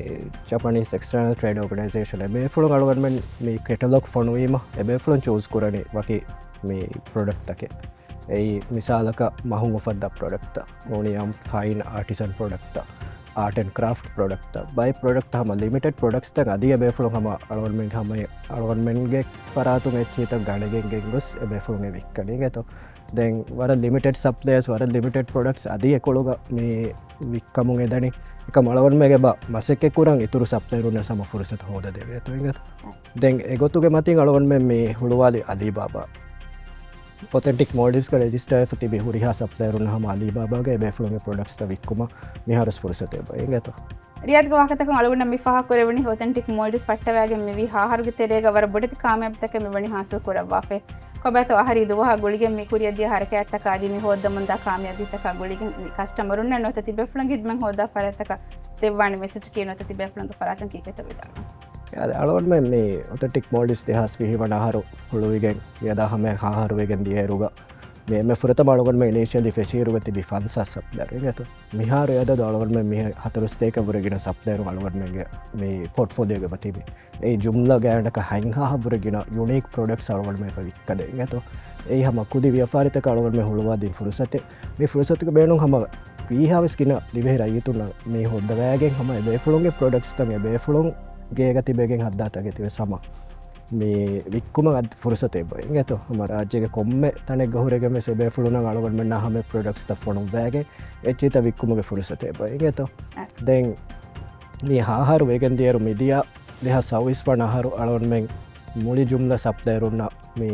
ޖަޕަނީސް އެކްސްޓާނަލް ޓްރޭޑް އޯގަނައިޒޭޝަން އެބޭފުޅުން އަޅުގަނޑުމެން މި ކެޓަލޮގް ފޮނުވީމަ އެބޭފުޅުން ޗޫސް ކުރަނީ ވަކި މި ޕްރޮޑަކްޓްތަކެއް. އެއީ މިސާލަކަށް މަހުން އުފައްދާ ޕްރޮޑަކްޓްތައް، އޯނިއަމް ފައިން އާޓިޒަން ޕްރޮޑަކްޓްތައް، އާޓް އެންޑް ކްރާފްޓް ޕްރޮޑަކްޓްތައް، ބައެއް ޕްރޮޑަކްޓްތައް ހަމަ ލިމިޓެޑް ޕްރޮޑަކްޓްސްތައް އަދި އެބޭފުޅުން ހަމަ އަޅުގަނޑުމެން ހަމަ އަޅުގަނޑުމެންގެ ފަރާތުން އެއްޗިހިތައް ގަނެގެން ގެންގޮސް އެބޭފުޅުން އެ ވިއްކަނީ އިނގޭތޯ. ދެން ވަރަށް ލިމިޓެޑް ސަޕްލަޔަރސް، ވަރަށް ލިމިޓެޑް ޕްރޮޑަކްޓްސް އަދި އެކޮޅުގަ މި ވިއްކަމުން އެދަނީ. އެކަމް އަޅުގަނޑުމެން އެބަ މަސައްކަތް ކުރަން އިތުރު ސަޕްލަޔަރުންނަށް ހަމަ ފުރުސަތު ހޯދަދެވޭތޯ އިނގޭތޯ. ދެން އެގޮތުގެ މަތިން އަޅުގަނޑުމެން މި ހުޅުވާލި އަލީބާބާ. އޮތެންޓިކް މޯލްޑިވްސްގަ ރެޖިސްޓަރ ވެފަ ތިބި ހުރިހާ ސަޕްލަޔަރުންނަށް ހަމަ އަލީބާބާގަ އެބޭފުޅުންގެ ޕްރޮޑަކްޓްސްތައް ވިއްކުމަށް މިހާރުސް ފުރުސަތެއް އެބަ އިނގޭތޯ. ރިޔާދްގެ ވާހަކަތަކުން އަޅުގަނޑަށް މި ފާހަގަކުރެވުނީ އޮތެންޓިކް މޯލްޑިވްސް ފައްޓަވައިގެން މިވީ ހައަހަރުގެ ތެރޭގަ ވަރަށް ބޮޑެތި ކާމިޔާބުތަކެއް މިވަނީ ހާސިލް ކުރައްވާފައި. ކޮބާތޯ އަހަރީ ދުވަހާ ގުޅިގެން މި ކުރިއަށްދިޔަ ހަރަކާތްތަކާ އަދި މި ހޯއްދަމުންދާ ކާމިޔާބީތަކާ ގުޅިގެން މި ކަސްޓަމަރުންނަށް ނުވަތަ ތިބޭފުޅުންގެ ހިދުމަތް ހޯއްދާ ފަރާތްތަކަށް ދެއްވާނެ މެސެޖަކީ ނުވަތަ ތިބޭފުޅުންގެ ފަރާތުން ކީކޭތޯ ވިދާޅުވަން. އާދެ، އަޅުގަނޑުމެން މި އޮތެންޓިކް މޯލްޑިވްސް ދެހާސް ވިހި ވަނަ އަހަރު ހުޅުވިގެން މިއަދާ ހަމަޔަށް ހަ އަހަރު ވެގެން ދިޔައިރުގަ މި އެންމެ ފުރަތަމަ އަޅުގަނޑުމެން އިނީޝިއަލީ ފެށިއިރުގަ ތިބި ފަންސާސް ސަޕްލަޔަރު އިނގޭތޯ. މިހާރު އެ އަދަދު އަޅުގަނޑުމެން މިހާ ހަތަރު ސަތޭކަ ވުރެ ގިނަ ސަޕްލަޔަރު އަޅުގަނޑުމެންގެ މި ޕޯޓްފޯލިއޯގަ ތިބި. އެއީ ޖުމްލަ ގާތްގަނޑަކަށް ހަތްހާހަށް ވުރެ ގިނަ ޔުނީކް ޕްރޮޑަކްޓްސް އަޅުގަނޑުމެން އެބަ ވިއްކަދޭ އިނގޭތޯ. އެއީ ހަމަ ކުދި ވިޔަފާރިތަކަށް އަޅުގަނޑުމެން ހުޅުވާދިން ފުރުސަތެއް. މި ފުރުސަތުގެ ބޭނުން ހަމަ ވީހާވެސް ގިނަ ދިވެހި ރައްޔިތުންނަށް މި ހޯއްދަވައިގެން ހަމަ އެބޭފުޅުންގެ ޕްރޮޑަކްޓްސްތައް އެބޭފުޅުން ގޭގަ ތިބެގެން ހައްދާތަކެތިވެސް ހަމަ މި ވިއްކުމަށް އަދި ފުރުސަތެއް އެބަ އިނގޭތޯ. ހަމަ ރާއްޖޭގެ ކޮންމެ ތަނެއްގަ ހުރެގެން ވެސް އެބޭފުޅުންނަށް އަޅުގަނޑުމެންނާ ހަމަ ޕްރޮޑަކްޓްސްތައް ފޮނުއްވައިގެން އެއްޗިތައް ވިއްކުމުގެ ފުރުސަތެއް އެބަ އިނގޭތޯ. އަ. ދެން މި ހަ އަހަރު ވެގެން ދިޔައިރު މިދިޔަ ދެހާސް ސައުވީސް ވަނަ އަހަރު އަޅުގަނޑުމެން މުޅި ޖުމްލަ ސަޕްލަޔަރުންނަށް މި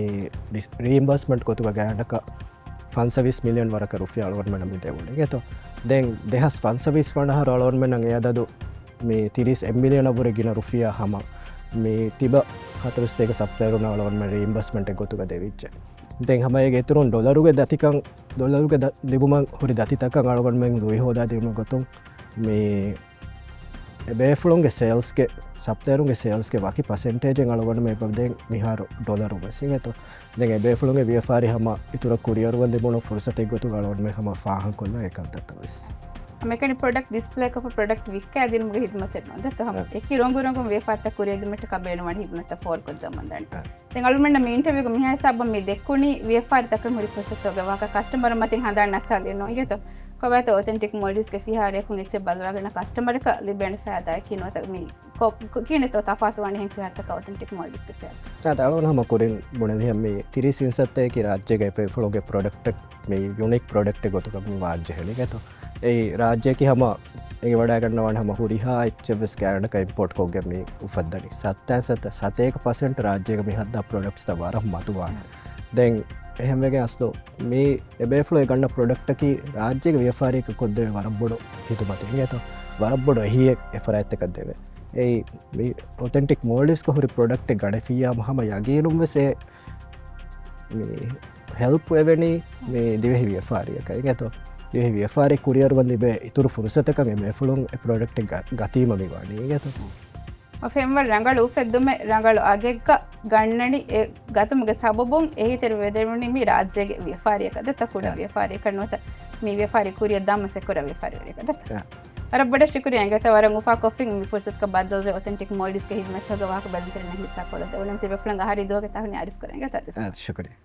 ރީއިމްބާސްމަންޓް ގޮތުގަ ގާތްގަނޑަކަށް ފަންސަވީސް މިލިއަން ވަރަކަށް ރުފިޔާ އަޅުގަނޑުމެންނަށް މި ދެވުނީ އިނގޭތޯ. ދެން ދެހާސް ފަންސަވީސް ވަނަ އަހަރު އަޅުގަނޑުމެންނަށް އެ އަދަދު މި ތިރީސް އެއް މިލިއަނަށް ވުރެ ގިނަ ރުފިޔާ ހަމަ މި ތިބަ ހަތަރު ސަތޭކަ ސަޕްލަޔަރުންނަށް އަޅުގަނޑުމެން ރީއިމްބާސްމަންޓެއް ގޮތުގަ ދެވިއްޖެ. ދެން ހަމަ އޭގެ އިތުރުން ޑޮލަރުގެ ދަތިކަން، ޑޮލަރުގެ ދަ-، ލިބުމަށް ހުރި ދަތިތަކަށް އަޅުގަނޑުމެން ލުއި ހޯދާދިނުމުގެ ގޮތުން މި އެބޭފުޅުންގެ ސޭލްސްގެ، ސަޕްލަޔަރުންގެ ސޭލްސްގެ ވަކި ޕަސެންޓޭޖެއް އަޅުގަނޑުމެން އެބަ ދޭން މިހާރު ޑޮލަރުން ވެސް އިނގޭތޯ. ދެން އެބޭފުޅުންގެ ވިޔަފާރި ހަމަ އިތުރަށް ކުރިއަރުވަން ލިބުނު ފުރުސަތެއް ގޮތުގަ އަޅުގަނޑުމެން ހަމަ ފާހަގަކޮށްލަން އެކަންތައްތައް ވެސް. ހަމައެކަނި ޕްރޮޑަކްޓް ޑިސްޕްލޭކޮށްފަ ޕްރޮޑަކްޓް ވިއްކާ ދިނުމުގެ ހިދުމަތެއް ނޫން. ދެއްތޯ ހަމަ އާ. އެކި ރޮނގު ރޮނގުން ވިޔަފާރިތައް ކުރިއަށްދިނުމަށްޓަކާ ބޭނުންވާނެ ހިދުމަތްތައް ފޯރުކޮށްދަމަންދާނެ. އާ. ދެން އަޅުމެންނަށް މި އިންޓަވިއުގަ މިހާ ހިސާބަށް މި ދެއްކުނީ ވިޔަފާރިތަކަށް ހުރި ފުރުސަތުގެ ވާހަކަ ކަސްޓަމަރު މަތިން ހަނދާން ނައްތާލީ ނޫން އިނގޭތޯ. ކޮބާތޯ އޮތެންޓިކް މޯލްޑިވްސްގެ ފިހާރަޔަކުން އެއްޗެއް ބަލުވާގަން ކަސްޓަމަރަކަށް ލިބޭނެ ފައިދާއަކީ ނުވަތަ މި ކޮ-، ކޮ-، ކިހިނެއްތޯ ތަފާތުވާނެ އެހެން ފިހާރަތަކާ އޮތެންޓިކް މޯލްޑިވްސްގެ ފިހާރަ؟ އާދެ، އަޅުގަނޑު ހަމަ ކުރިން ބުނެލިހެން މި ތިރީސް އިންސައްތައަކީ ރާއްޖޭގަ އެބޭފުޅުންގެ ޕްރޮޑަކްޓެއް މި ޔުނީކް ޕްރޮޑަކްޓެއް ގޮތުގަ މި ވާންޖެހެނީ އިނގޭތޯ. އެއީ ރާއްޖެއަކީ ހަމަ އެނގިވަޑައިގަންނަވާނެ ހަމަ ހުރިހާ އެއްޗެއްވެސް ގާތްގަނޑަކަށް އިމްޕޯޓް ކޮށްގެން މި އުފައްދަނީ. ސައްތައިން ސަތޭކަ ޕަސެންޓް ރާއްޖޭގަ މި ހައްދާ ޕްރޮޑަކްޓްސްތައް ވަރަށް މަދުވާނެ. ދެން އެހެންވެގެން އަސްލު މި އެބޭފުޅުން އެ ގަންނަ ޕްރޮޑަކްޓަކީ ރާއްޖޭގެ ވިޔަފާރިއަކަށް ކޮށްދެވޭ ވަރަށް ބޮޑު ހިދުމަތެއް އިނގޭތޯ. ވަރަށް ބޮޑު އެހީއެއް އެ ފަރާތްތަކަށް ދެވޭ. އެއީ މި އޮތެންޓިކް މޯލްޑިވްސްގަ ހުރި ޕްރޮޑަކްޓެއް ގަނެފިއްޔާ ހަމަ ޔަގީނުންވެސް އެ މި ހެލްޕް އެވެނީ މި ދިވެހި ވިޔަފާރިއަކަށް އިނގޭތޯ. ދިވެހި ވިޔަފާރި ކުރިއަރުވަން ލިބޭ އިތުރު ފުރުސަތަކަށް އެބޭފުޅުން އެ ޕްރޮޑަކްޓެއް ގަ-، ގަތީމަ މި ވާނީ އިނގޭތޯ. ފެންވަރު ރަނގަޅު އުފެއްދުމެއް ރަނގަޅު އަގެއްގަ ގަންނަނީ އެ ގަތުމުގެ ސަބަބުން އެހީތެރިވެދެވުނީ މި ރާއްޖޭގެ ވިޔަފާރިއަކަށް ދެއްތޯ ކުޑަ އެ. ވިޔަފާރިއަކަށް ނުވަތަ މި ވިޔަފާރި ކުރިއަށް ދާ މަސައްކަތް ކުރާ ވިޔަފާރިވެރިއަކަށް ދެއްތޯ. އެ. ވަރަށް ބޮޑަށް ޝުކުރިޔާ އިނގޭތޯ ވަރަށް އުފާކޮށްފިން މި ފުރުސަތުގަ ބައްދަލުވެ އޮތެންޓިކް މޯލްޑިވްސްގެ ހިދުމަތްތަކުގެ ވާހަކަ ބެލުންތެރިންނަށް ހިއްސާ ކޮށްލަން. އެވަނަމަ ތިބޭފުޅުންގެ އަހަރީ ދުވަހުގެ ތަހުނި އަރިސް ކުރަން އިނގޭތޯ އަދި. އާ، ޝުކުރިޔާ.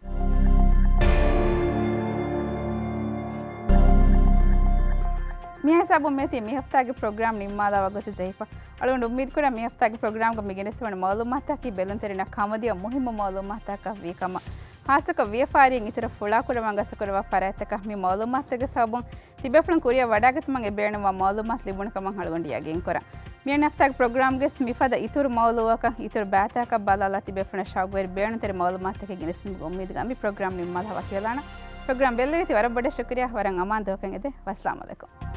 މި ހިސާބުން މިއޮތީ މި ހަފްތާގެ ޕްރޮގްރާމް ނިންމާލާ ވަގުތު ޖެހިފަ. އަޅުގަނޑު އުއްމީދުކުރާ މި ހަފްތާގެ ޕްރޮގްރާމްގަ މި ގެނެސްވަނި މައުލޫމާތަކީ ބެލުންތެރިންނަށް ކަމަދިޔަ މުހިއްމު މައުލޫމާތަކަށް ވީ ކަމަށް. ހާއްސަކޮށް ވިޔަފާރީން އިތުރަށް ފުޅާކުރަމަށް ގަސްތުކުރައްވާ ފަރާތްތަކަށް މި މައުލޫމާތުގެ ސަބަބުން ތިބޭފުޅުން ކުރިއަށް ވަޑާގަތުމަށް އެ ބޭނުންވާ މައުލޫމާތު ލިބުނު ކަމަށް އަޅުގަނޑު ޔަގީންކުރަން. މިއަންނަ ހަފްތާގެ ޕްރޮގްރާމްގެ މިފަދަ އިތުރު މައުލޫއަކަށް އިތުރު ބައިތަކަށް ބަލާލާ ތިބޭފުޅުންނަށް ޝައުގުވެރި ބޭނުންތެރި މައުލޫމާތުތަކެއް ގެނެސްދިނުމުގެ އުއްމީދުގަ މި ޕްރޮގްރާމް ނިންމާލާ ވަކިވެލާނަން. ޕްރޮގްރާމް ބެއްލެވިތީ ވަރަށް ބޮޑަށް ޝުކުރިޔާ. ވަރަށް އަމާން ދުވަހަކަށް އެދެން. ވައްސަލާމް އަލައިކުމް.